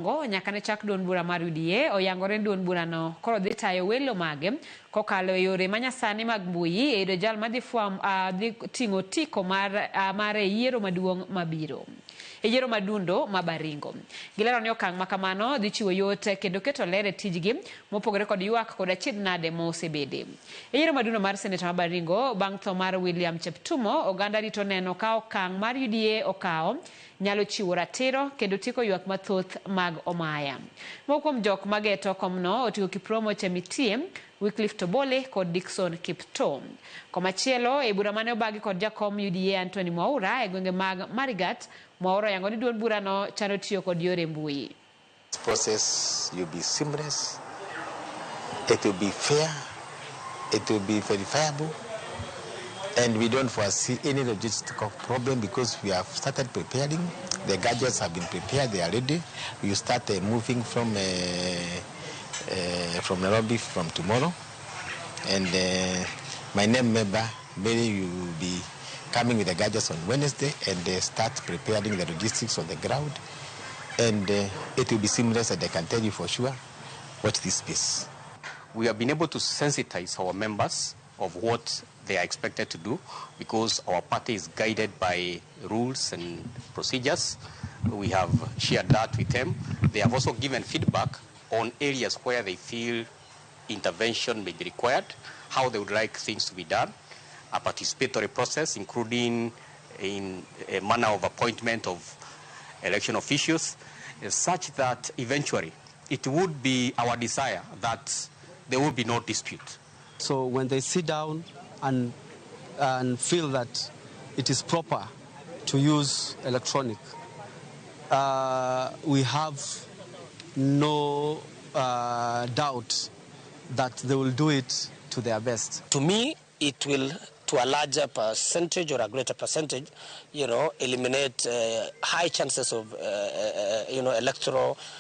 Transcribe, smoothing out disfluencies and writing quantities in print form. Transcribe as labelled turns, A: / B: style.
A: Nyaka ne chak duond bura mar UDA oyangore ni duond burano koro dhi tayo welo mage kokalo e yore manyasani mag mbui e yudo jal madhi dhi ting'o otiko mar mare e yiero maduong' mabiro. E yiero madundo ma Baringo. Gilero ni okang' ma kamano dhi chiwo yot kendo keto ler e tijgi mopogore kod ywak kod achiedh nade mosebede. E yiero madundo mar seneta ma Baringo bang' tho mar William Cheptumo, oganda rito neno ka okang' mar UDA okawo nyalo chiwo ratiro kendo tieko ywak mathoth mag omaya. Moko kuom jok mageto komno oting'o Kipromo Chemitie, Wycliffe Tobole kod Dickson Kiptoo. Komachielo, e bura mane obagi kod jakom UDA Anthony Mwaura e gwenge mag Marigat, Mwaura oyango ni duond burano chano tiyo kod yore mbui.
B: Process will be seamless, it will be fair, it will be verifiable, and we don't foresee any logistical problem because we have started preparing. The gadgets have been prepared, they are ready. We will start moving from Nairobi from tomorrow. And my name member, Mary, you will be coming with the gadgets on Wednesday and start preparing the logistics on the ground. And it will be seamless, and I can tell you for sure, watch this space.
C: We have been able to sensitize our members of what they are expected to do because our party is guided by rules and procedures. We have shared that with them. They have also given feedback on areas where they feel intervention may be required, how they would like things to be done, a participatory process, including in a manner of appointment of election officials, such that eventually it would be our desire that there will be no dispute.
D: So when they sit down and feel that it is proper to use electronic, we have no doubt that they will do it to their best.
E: To me, it will, to a larger percentage or a greater percentage, eliminate high chances of electoral